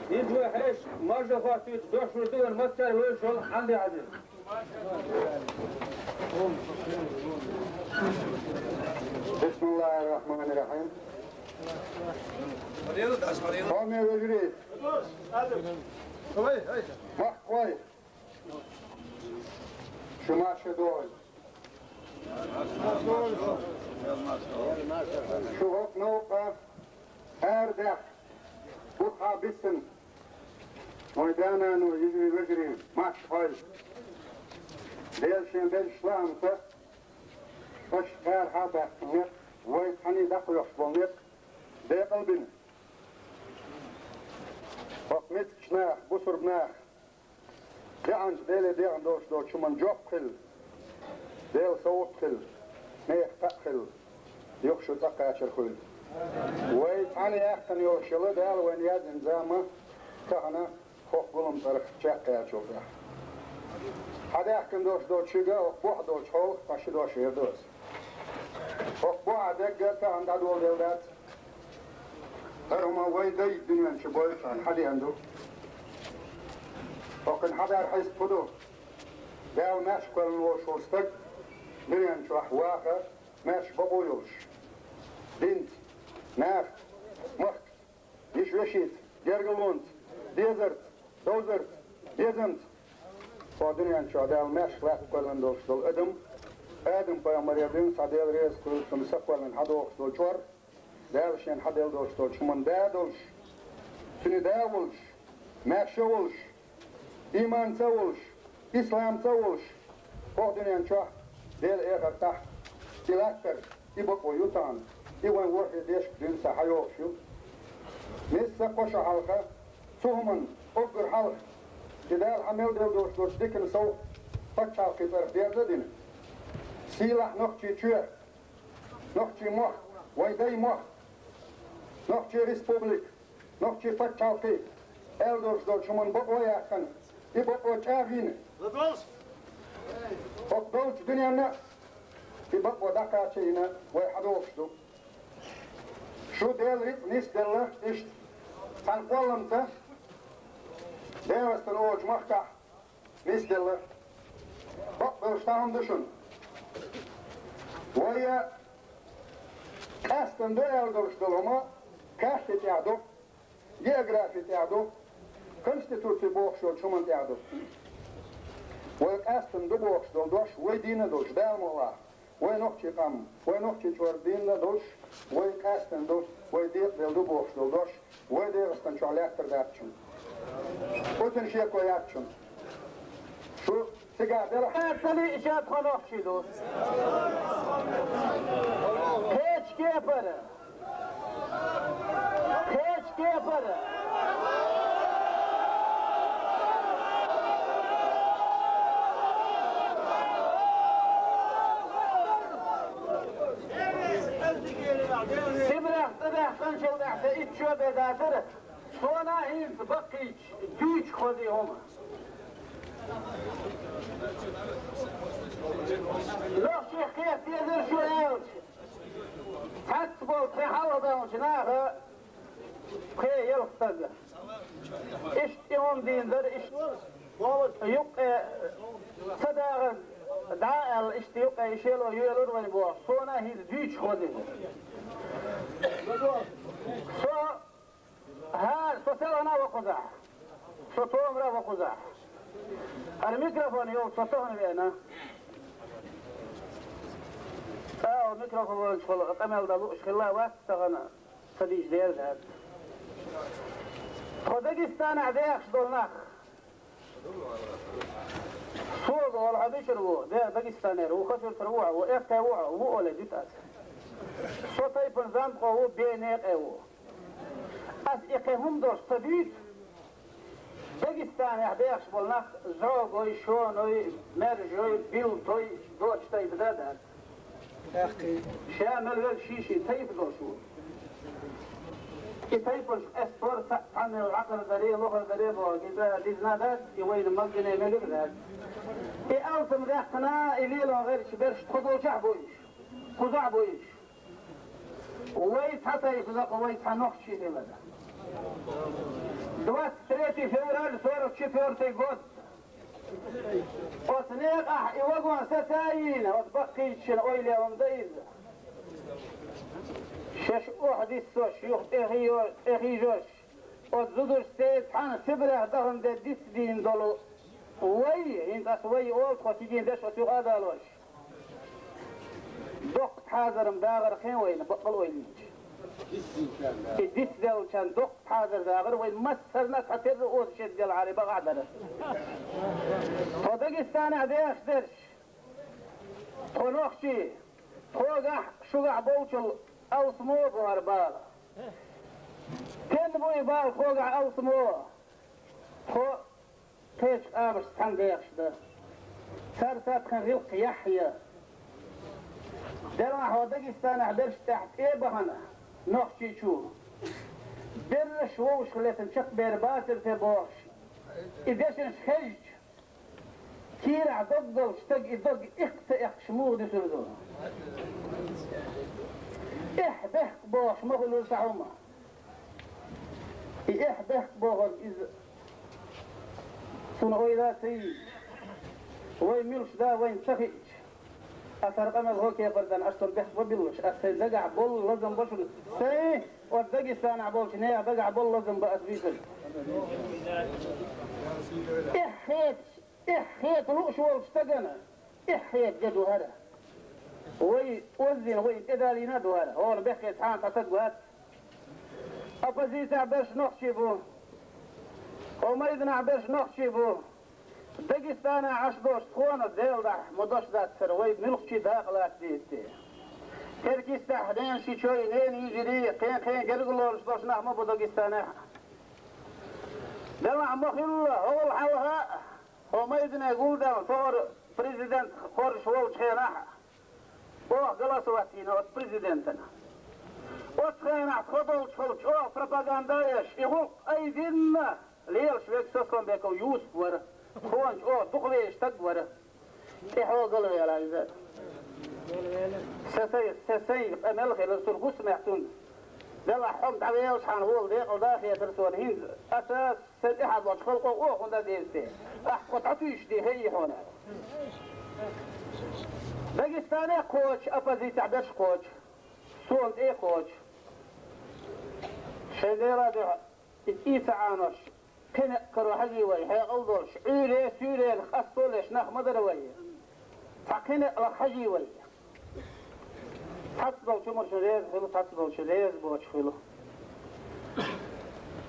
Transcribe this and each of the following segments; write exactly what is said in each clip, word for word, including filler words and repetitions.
Иза вай хьаьша, маржа хӀоттуьйтуш дош луш ду вайн массара вевзаш волу Ӏамбе-Ӏазиз. بسم الله الرحمن الرحيم. Хьоме вежарий! Махкахой! Шу марша догӀийла! Шу хӀокху новкъа арадаьхна, бухахь биссина, вайн да-нана, йижарий-вежарий, марша хьойла! Дела шен безачу лаамца аша кхарахьа а баьккхина некъ, вай цхьаьний дӀакхоьхьуш болу некъ декъал а бина. ХӀокху мискачу наха, бусурба наха, даьӀахкачу Деле дегӀан долуш долчу хӀуманна жоп хилла, Делан совгӀат хилла, нехан кхаъ хилла, юха шу цӀа кхачар хуьлда. Вай цхьаьна яьккхина йолуш йолу Дала вайна яздина зама тахана хӀокху гуламан цӀарах чекхъяьллачул тӀаьхьа. Хьан даьхкина долуш долчу шуьга хӀокху бухахь долчу хьолах тхан ши дош вер ду аса. ХӀокху бухахь дерг а тахана дӀадоладелла дац. ХӀара хӀума вай дай дуьнен чу бойла царна хьан деана ду? ХӀокхуьнан хьадар хьесап хӀун ду? Дала маьрша кхоьллина волуш волу стаг дуьнен чохь ваха, Маьрша бакъо йолуш, динца, нахаца, махкаца, йиша-вешица, гергарлонца, дезарца, довзарца, безамца. Кху дуьнен чохь Дала маьрша латта кхоьллина долуш долу адам, Адам-пайхамарера дуьйна цхьа Дела реза хуьлда цунна са кхоьллина хьадохуш долу чкъор, Дала шена хьаделла долуш долчу хӀуманна да а долуш, цуьнан да а волуш, маьрша а волуш, ийманца а волуш, исламца а волуш, кху дуьнен чохь Делан эхартахь и латтар, и бакъо ю тахана, и вайн ворхӀе дешка дуьйна схьайогӀуш ю. Мисса кхо шо хьалха, цу хӀуманна уггар хьалха, и Дала хьан мел делла долуш долчу диканна сов пачхьалкхийн цӀарах дерза а дина, сийлахь нохчий чоь, нохчий мохк, вайн дай мохк, нохчий республика, нохчий пачхьалкхе аьлла долуш долчу хӀуманна бакъо а яьккхина, и бакъо чӀагӀйина. ХӀокху долчу дуьненна а и бакъо дӀакхача а йина, вай хьадогӀуш ду. Шу Делан рицкъ нисделла иштта цхьана кхолламца ДегӀастан олучу махкахь нисделла. Бакъбеллаш цхьа хӀума ду шуна. Вай къаьстина ду аьлла долуш долу хӀума карти тӀехь ду, географи тӀехь ду, конституци бохуш йолчу хӀуманна тӀехь ду. Вай къаьстина ду бохуш долу дош вай дийна а долуш, Дала мукъалахь. Вай нохчий къам, вай нохчий чкъор дийна а долуш, вай къаьстина ду, вай декъаделла ду бохуш долу дош, вай ДегӀастан чохь лаьттар дац шуна. Оцунна шеко яц шуна. Шу цигахь дара. Цали иша тхо нохчий ду. Кхечу кепара. Кхечу кепара. Сибрех тӀебаьхкинчул тӀаьхьа сан итт шо бен дацара, сона а хӀинца баккхийчу дуьйцуш хозий хӀума. Нохчех кхета дезара шу аьлча, цхьацца болу тхайн хьалхабевллачу наха кхин ялх стаг. Иштта и хӀума дийна дара, иштта юккъе ца дагӀар дӀа а аьлла, иштта юккъе и шело йоьлура вайн бохуш, сона а хӀинца дуьйцуш хозий. Со ХӀара, со селхана а ван кхузахь. Со томара а ван кхузахь. ХӀара микрофон йолчу со тахана веана. ТӀаккха микрофон волчухула къамел дан лууш хилла вац тахана, ца дийча дера дац. Тхо Дагестанахь дехаш долу нах. Сога олу хьан мичара ву, де Дагестанера ву, Хасавюртара ву хьан, ву Эртера ву хьан, ву оле дуьту ас. Со тайпана Занткъо ву, бен некъе ву. Ас и кхин хӀума долуш ца дуьйцу. Дагестанехь дехаш болу нах зӀогой, шоной, маьржой, билтой, доцу тайпа дан дац. Ша мел велла ший-ший тайпа долуш ву. И тайпанаш къестор цхьаъ цхьаннел Ӏакхар даре, лохар даре боху, и цӀа дизна дац, и вайна магане мегар дац. И алсам даьккхина, и лело гӀерташ берш тхо долчохь бу уьш, кхузахь бу уьш. Вай цхьа тайпа ду, вай цхьа нохчий хилла. Двадцать третий февраль сорок четвёртый год. Оцу некъахь и вагон саца а йийна, оцу баккхийчу шина ойла ян дан иза. Шаьш охьадиссош, юха тӀехийо-, тӀехийжош, оцу зударшца цхьаьна Сибрех дахана де диц дийна долу вай, хӀинца ас вай олу, тхо кегий деш оцу юкъа а далош. Доккха хьазар-м дагӀар хен вайна, баккъал ойла йича. И дицделлачарна доккха хьазар дагӀар вай массарна а, цхьатерра оза шеца делахьара бакъахь дара. Тхо Дагестанехь дехаш дерш, тхо нохчий, тхогахь, шугахь болчул алсамо а бу хӀара бала. Стенна бу и бала тхогахь алсамо? Тхо кхечу къамашца цхьаьна дехаш дан. Цара са тхан гӀиллакх яхь я. Делахь хьо Дагестанахь берш тӀехь тӀе а бахана, нохчичо, берраш вовшах летта чекхбер бацара те бохуш, и дешнаш хезча, кийрахь дог долчу стаг и дог иккха ца эккхаш муха дуьсур ду? Эхь, бехк бохуш ма хуьлура цхьа хӀума. И эхь, бехк бохург иза цунна ойла а ца йича, вай муьлш да вайна ца хиъча, Аса къамел хӀокхепардан аш цун бехк ма биллаш, ас сайн дагахь болу лазам ба шуна. Сайн оцу Дагестанахь болчу нехан дагахь болу лазам ба ас буьйцург. Эхь хеташ, эхь хета лууш волчу стагана, эхь хета де ду хӀара. Вай оззина, вайна тӀедалийна а ду хӀара. ХӀора бехке цхьана цхьа стаг вац. Оппозицехь берш нохчий бу. Хьо майданахь берш нохчий бу. Дагестанахь Ӏаш долуш тхуна Делан дуьхьа ма дош дац хӀара, вай муьлххачийн дакъа лаца деза те. Теркйистехь ненан шичой, ненан йижарий, кхин-кхин гергарлонаш долуш нах ма бу Дагестанехь. Делахь ма хилла, хӀокхул хьалха а, хьо майдане гулдаьлла, тхо хӀара президент хоржуш волчу хенахь а, оха голосовать йина оцу президентана. Оцу хенахь тхо долчу хала чӀогӀа пропаганда а еш, и гӀуллакх айдинна лелаш верг Сосонбеков Юсуп вара. Тхуна чӀогӀа дукха везаш стаг вара. ТӀе хьо галвелла иза. Сан сайн, сан сайн къамел хилар, цуьнан гусамехь цунна. Делахь хьо-м дӀавеллачхьана хӀола декъала да а хетара суна хӀинца. Аса Сайн тӀаьхьа долчу халкъо оха хӀунда а деза те? Ахь тхо дӀатуьйсуш дехе и хьуна. Дагестанехь кхочу, оппозицехь берш кхочу, суна тӀе а кхочу. Шайн Делан дуьхьа и цӀий ца Ӏанош, кхин некъ каро хьажий вай, хьекъал долуш, Ӏуьйре, суьйренах къасто а леш нах ма дара вай. Цхьа кхин некъ лаха хьажий вай. Цхьацца долчу хӀуманаш реза хуьлу, цхьацца долчу реза боцуш хуьлу.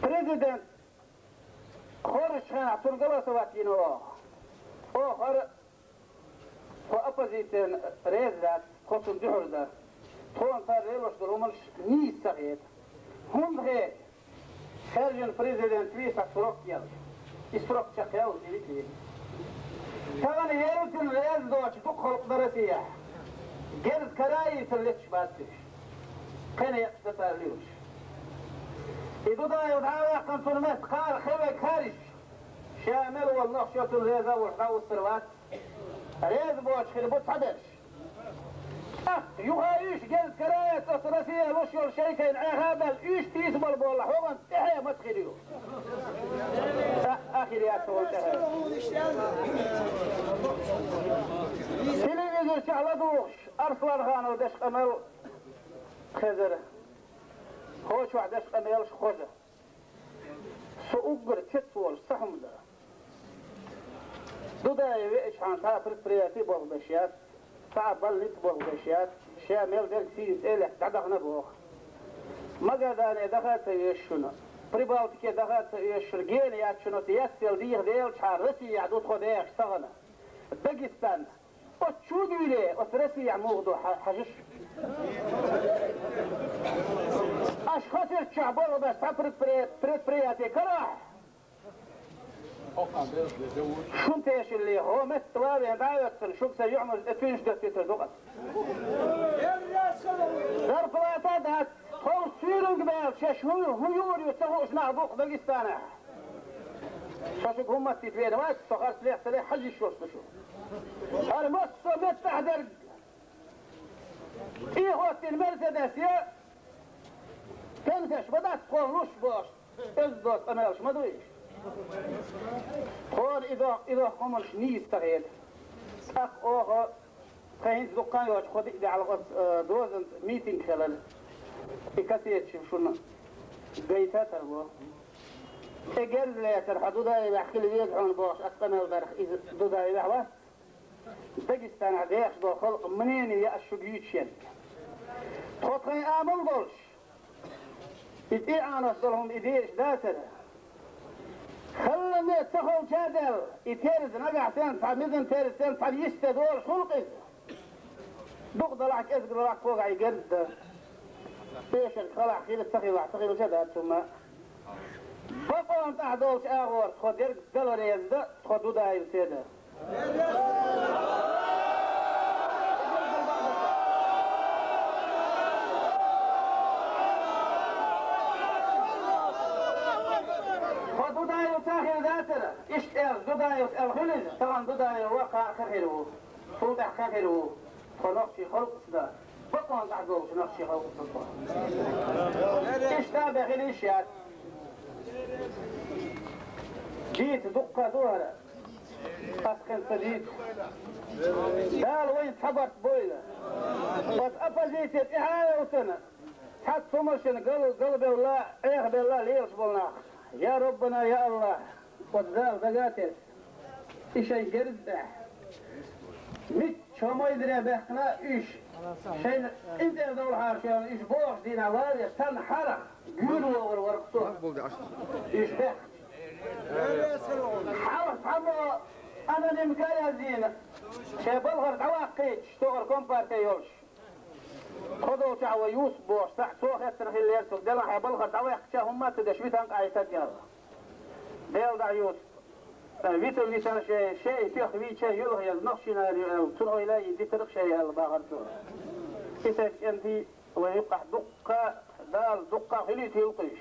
Президент хоржучу хенахь цунна голосовать йина оха. Оха хӀара, тхо оппозицина реза дац, тхо цунна дуьхьал дан. Тхуна цара лелош долу хӀуманаш нийса ца хета. ХӀунда хета? Хаьржина президент вий, цхьа срок яьлла. И срок чекхъяьлла, и витий. Тахана елла цунна реза доцуш дукха халкъ дан Россехь. Герз карайийцар леташ бац уьш. Кхин некъаш дан цара луьйш. И Дудаев дӀа а ваьккхина, цунна метта кхара хевега хаьржича, ша мел волу нохчо цунна реза а волуш дӀавуссур вац. Реза боцуш хир бу цхьаберш. ТӀаккха юха уьш герз караэца оцу Россехь луш йолу шайкайна Ӏеха а баьлла, уьш тийсабала болла хьогӀан тӀаьхье маца хир ю? А, а хир яц хьогӀан тӀаьхье. Телевизор чохь ладугӀуш, Арсланханов деш къамел хезара. ХӀокху чохь деш къамелаш хоза. Со уггар цецволуш ца хӀума дара. Дудаев веачхьана цхьа а предприяти болх беш яц, цхьа а баллиц болх беш яц, ша мел дерг сийна цӀе летта дӀадахана боху. Магадане даха а ца оьшу шуна, Прибалтике даха а ца оьшу шуна, гена яц шуна оцу яцъял дийха делчхьара, Россехь ду тхо дехаш тахана. Дагестан. Оцу чу дуьйле, оцу Россехь муха ду хьа-, хьажаш? Аша Хасирчохь болх беш цхьа предпри-, предприяти карахь? Шун тешалле, хӀо метта ван вен дӀа а оьццана, шуьга сан юьхьмарчу тӀе туьйш доьттуьйтур ду-кх ас. Зарплата а дац, тхов суьйранга баьлла, шаьш хӀун, хӀун юур ю ца хууш нах бу-кх Дагестанехь. Со шуьга хӀумма а ца дийца веана вац, со харц лех ца лех хьажа йиш йолуш ду шу. ХӀара массо а меттахь дерг. ТӀехӀоттина Мерседес я, пенсеш ма дац тхо луш бохуш, оьзда доцу къамелаш ма ду уьш. Тхуна и дох-, и доху хӀуманаш нийса ца хета. ТӀаккха оха тхан хӀинца дуккха а йоцуш, кхо-диъ де хьалха оцу, э, дозанца митинг хилар. И кассеташ шуна гайта а тарло. ТӀе герз лецар хьан Дудаевехь хила веза хьуна бохуш, ас къамел дарх иза Дудаевехь вац. Дагестанахь дехаш долу халкъан мнение я ас шуьга юьйцуш ерг. Тхо тхайн амал долуш, и тӀеӀанос долу хӀума и дезаш дацара. Халлане ца ховча а даьлла, и терза нагахь санна цхьа мизан терза санна цхьана йисте долуш хуьлу-кх иза. Дукха далахь, кӀезиг далахь, когахь и герз дан. Эшарг халахь хила ца хилахь, ца хилча а дац хӀумма. Бакъонан тӀехь долчу агӀор тхо дерг дала реза дан, тхо Дудаевца дан. Тхо Дудаевца хила дацара, иштта аьлла, Дудаевца аьлла хуьлу иза, тахана Дудаев ваха кхин хир ву, цул тӀаьхьа кхин хир ву, тхо нохчий халкъаца дан, бакъонан тӀехь долчу нохчий халкъаца дан тхо. Иштта а бен хила йиш яц. Дийца дуккха а ду хӀара. Ас хӀинца дийца. Дала вайна цхьабарт бойла. Оцу оппозиция тӀаьхьа а йовсана, цхьацца хӀуманашна гал-, галбевлла, Ӏехабелла лелаш болу нах. Я Раббана, я АллахӀ, оцу Дала дага а тесна, и шайн герз а баьхьа. Мичча хӀумма а дина баьхкина уьш. Шайна къинтӀера довлахьара шайна уьш бохуш дийнахь вале, царна хьарах гуьйр вогӀур вара кху цо. Уьш баьхкича. Хьалха цхьаммо анонимка а яздийна, шайн балхара дӀаваккхийташ, тохара компартия йолуш. Тхо долчохь вай Юсуп бохуш, цхьаъ цо хеттар хиллера цуьнга, делахь хьайн балхара дӀаваьккхича хӀумма а ца деш, витан къахьейтарг аьлла. Дела дӀа Юсуп, э, витар витар шайн, шайн тоьхна вийча юьлха еза нохчийн нана ю аьлла, цунна ойла а йина дитарх шайн аьлла бахара цо. И стаг кӀентий Вайн юккъахь дуккха, Дала дуккха хуьлийта хӀилкъуьйш.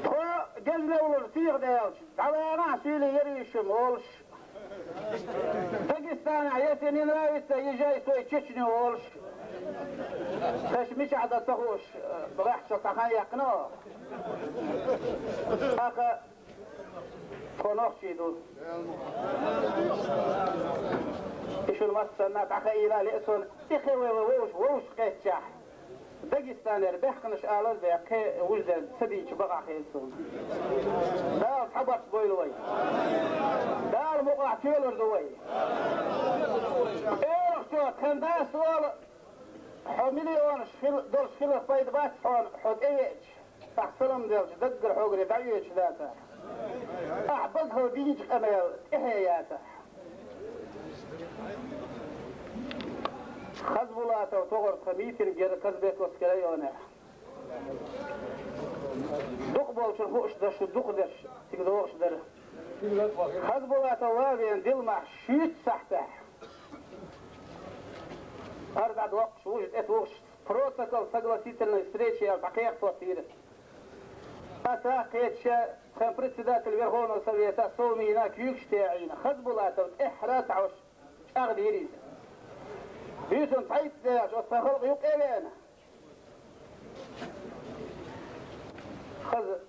Тхо геза левлур сийха даьлча, дӀавагӀахь суьйлий яра уьш шуна волуш. Дагестанахь, если не нравится, езжай в свою Чечню волуш. Аш мичахь дан ца хууш, гӀехча цхьа хан яьккхина оха. Аха, тхо нохчий ду. И шуна массанна дӀахаийла леа суна, и кхин вай вовшах, вовшах кхеттачохь, Дагестанера баьхкинарш алар а бен, кхин вуьш дерг ца дийча бакъахь хета суна. Дала цхьабарт бойла вай. Дала мукъахь тоьлур ду вай. Оьрхачо тхан дас олу, хьо миллионаш хила, долуш хиларх пайда бац хьуна, хьо тӀевеача. Ахь салам делча, даггара хьоьгара дӀаоьцуш дацахь. Ахь багахь дийначу къамел тӀаьхье яцахь. Хазбулатов тохара тхан митинг яра Казбековский районехь. Дукха болчун хууш дара шу, дукха дерш цига догӀуш дара. Хазбулатов ван вена дилмахь шуьйца сахьтехь. Ара дӀадоккхуш, вужа тӀетухуш, протокол согласительной встречи аьлла дӀакхехка хӀоттийра. Аса кхеташа, тхан председатель Верховного Совета совмийна, куьйгаш тӀе Ӏийна, Хазбулатов тӀаьххьара а ца хьожуш, чӀагӀдийра иза. Буьйсанна цхьайтта даьлча, оцу тхан халкъ юккъе а веана. Хаза,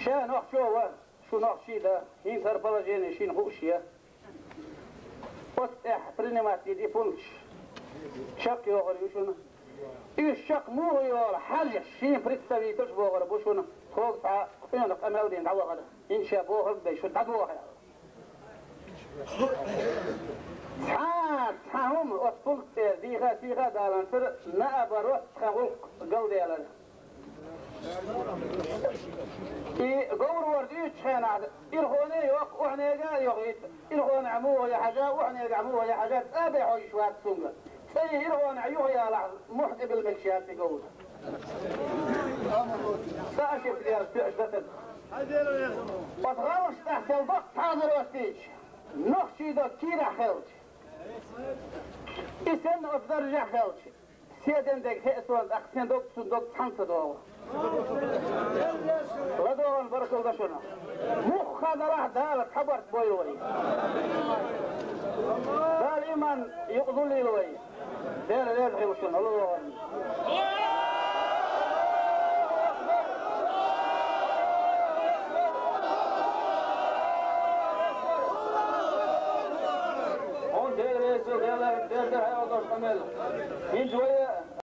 ша нохчо ван, шу нохчий дан, хӀинца хӀара положение шена хууш я. Оцу тӀехь принимать йина и пункташ чекхйохур ю шуна. Уьш чекх муха йолу хьажа шен представителш бохур бу шуна, тхога цхьа къонах къамел дина дӀавахара, хӀинца ша бохург дай шу дӀадоху аьлла. Цхьа, цхьа хӀума оцу пункт тӀера дийха-сийха а даланцара, наоборот, тхан гӀуллакх галделара. И говр ворда уьйцучу хенахь, ирхоне а йоккху, охьанега а йохуьйту, ирхонехь муха я хьажа, охьанегахь муха я хьажа, цӀа а бен хьожуш вац цуьнга. ЦӀа и ирхонехь юхаяла, мохь тӀе билла мегаш яц и говр. ЦӀа а шийтта лераш тоьаш дацара. Оцу гӀалгӀаш тӀехь сел доккха хьазар оьстийча, нохчий дог кийрахь хилча, и санна оцу даржехь хилча, Седан дег хеа суна, тӀаккха сан дог, цун дог цхьаьна ца догӀу. ЛадогӀарна баркалла дан шуна. Муха хан далахь, Дала цхьабарт бойла вай. Дала иман юкъадуллийла вай. Дела реза хила шуна, ладогӀарна.